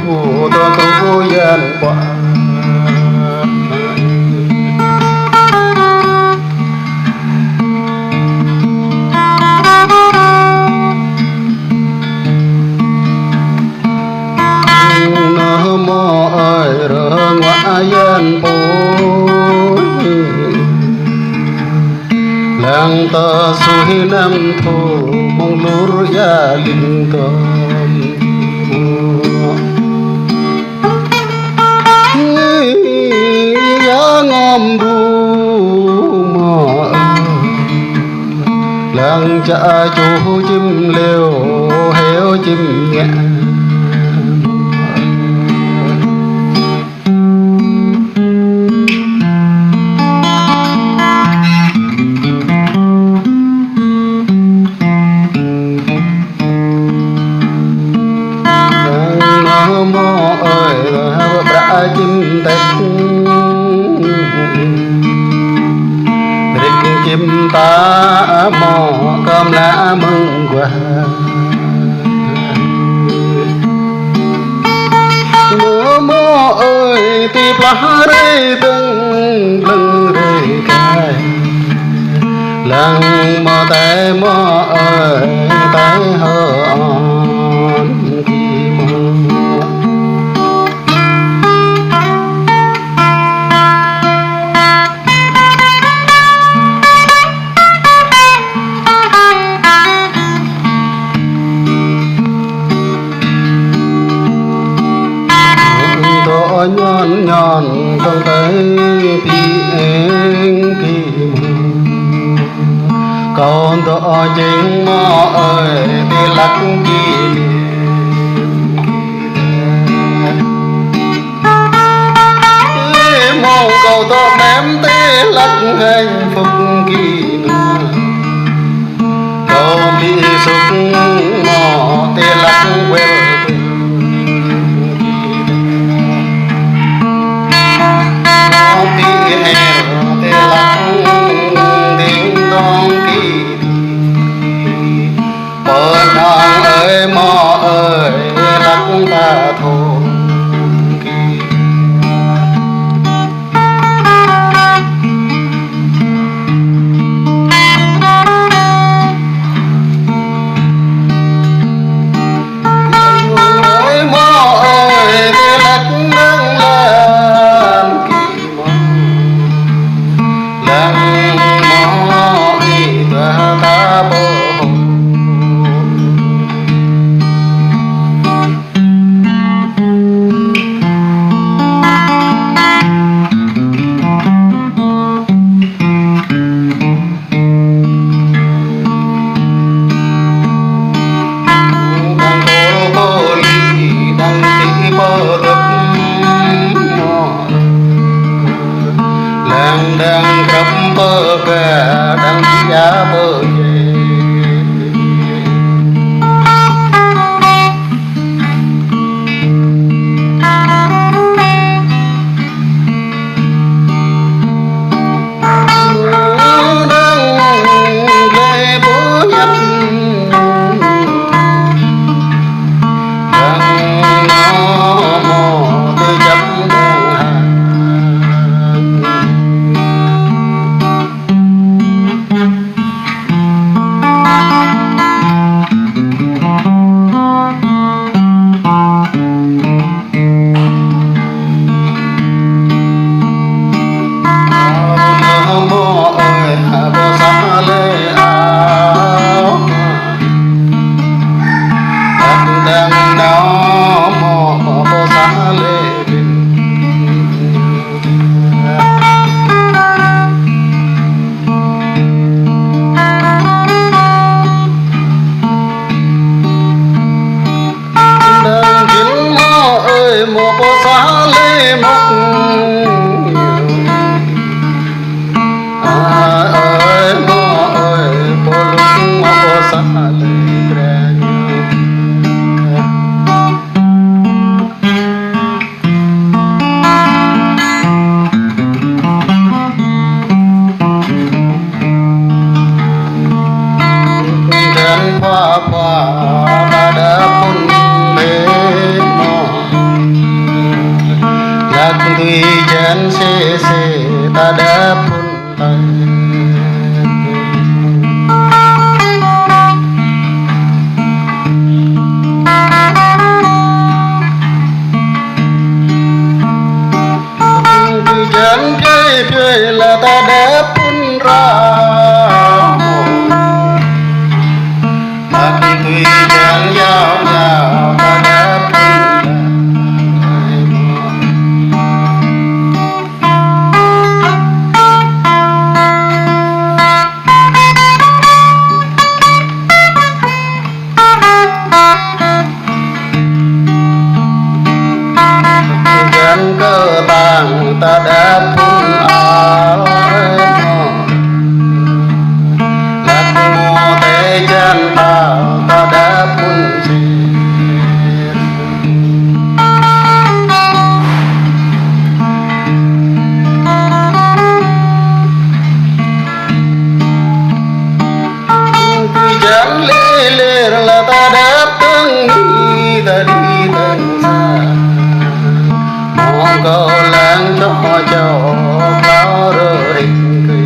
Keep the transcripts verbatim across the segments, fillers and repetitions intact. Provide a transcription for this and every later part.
Ô tô tô yan ƀă. Nơ mơ ơi rơ ngă yan pô. Lăng tơ sui năm thô mông lur ya ling tơm. Ya ngom bu mơ. Lăng čă ču čim leo heo čim ngă. Nơ mơ ơi, ƀră čim tĕk. Rĭk čim ta mơ kơm la mơ̆ng guah. Nơ mơ ơi, ti plah rơi dơ̆ng, blơ̆ng rơi kai. Lăng mơ tai mơ ơi, tai hơ on ki mơ. Dŏ ñon ñon tơ̆ng tơi pi eng ki mơ. Kâo dŏ jing mơ ơi ti lăk ki. Mông kâo dŏ mem ti lăk hạnh phúc ki nơ. Kâo ƀu sŭk mơ ti lăk wel. Kâo ƀu hel ti lăk ding dong ki. Pơ nong ơi mơ ơi, lăk ta thô ki. Ơi mơ ơi, ti lăk nang lan ki. Lăng mơ ơi ta ta pơ. Đang kơ pơ li, đang ti pơ dơ̆p mơ. Lăng đang krăp pơ ba, đang ia pơ ye. Sĭt sĭt ta đăp phŭn tơi. Kơ jăn pioh pioh lĕ ta đăp phŭn rơmô. Ƀă kơ tui jăn yâo yâo ta đăp phŭn rơmô. Jăn kơtang ta đăp phŭn ăl rơmô. Lăk mơ̆ tơi jăn tao ta đăp phŭn sĭt. Kơ jăn lĕ lĕ lĕ ta đăp tơ̆ng ni ta đĭ tơ̆ng sa. Mơ̆ng kâo lăng čô čô klâo rơring kơ.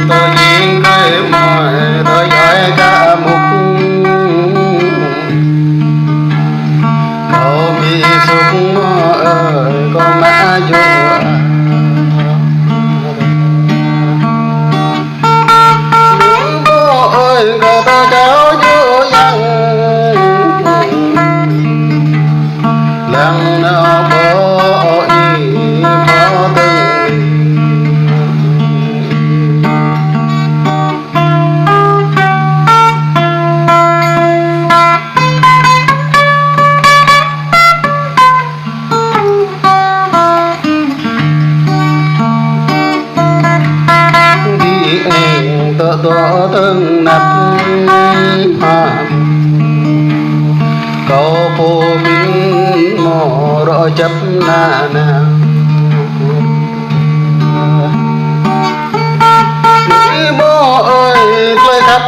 Tơ jing kơi mơi tơ jai ka mŭk. Kâo ƀu sŭk mơ̆ ơi kâo mă jua. Ƀu ơi kâo tơ čao jua yang. Lăng nao ƀu ih ƀu tơ̆ng. Đĭ eng tơ tơ tơ̆ng năp hăm. Kâo pô ƀing mơ̆ rŏ čăp na na. Ih mơ̆ ơi tơlơi khăp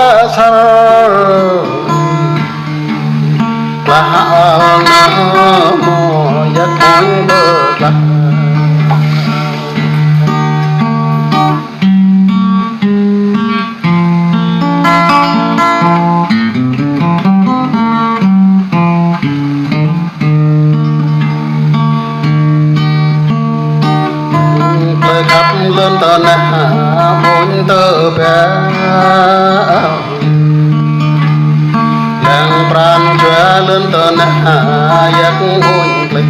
asar. Klah ăl nao mơ̆ yak mơ̆ng bơ klah. Tơlơi khăp lŏn tơnah ƀuñ tơbiă. Lăng pran jua lŏn tơnah yak ƀuñ tơlơi.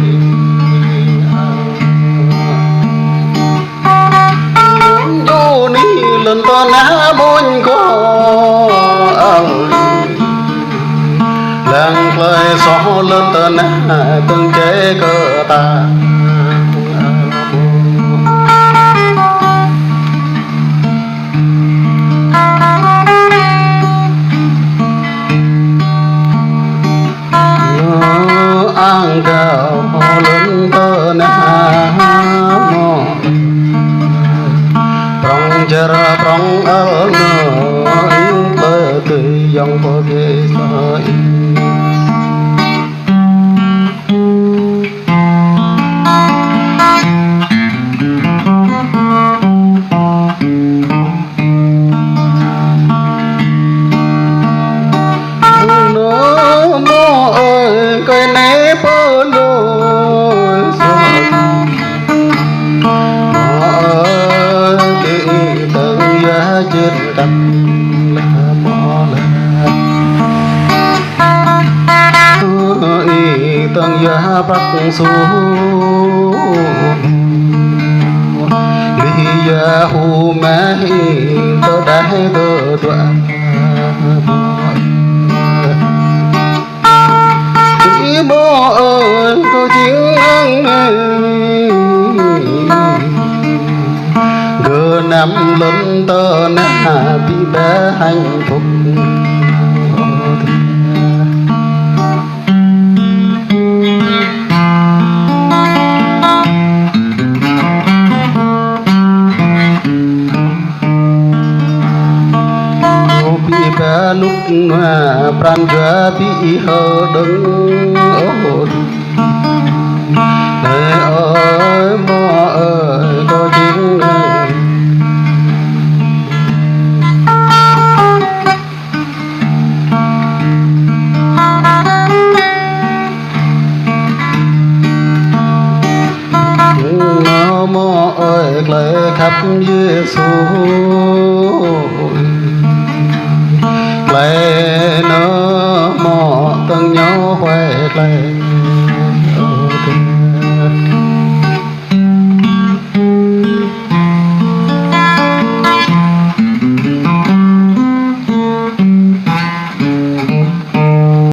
Djơ̆ ni lŏn tơnah ƀuñ kơ. Lăng tơlơi soh lŏn tơnah tơ̆ng čê kơ ta. Ang kâo lŏn tơnah mơ̆. Prŏng čar prŏng ăl nao ih pơkơi yŏng pơkơi sa ih. Nô mô ơi, kơi nê pơ lô sa. Mô ơi, kơ ih tơ̆ng yua jơ̆t kăp lah mô lah. Ih tơ̆ng yua păk su. Lih yua hu mah ih tơdah tơdua. Ih mô ơi, kơ jing ang nê. Gơnam lŏn tơnah ƀu ba hăng phŭk. Nua pran jua ƀu hơdơ̆ng ôh. Nai ơi, mŏ ơi, kâo jing nai. Nô mŏ ơi, tơlơi khăp Yêsu. Tơlơi nô mŏ tơ̆ng ñu huai tơlơi.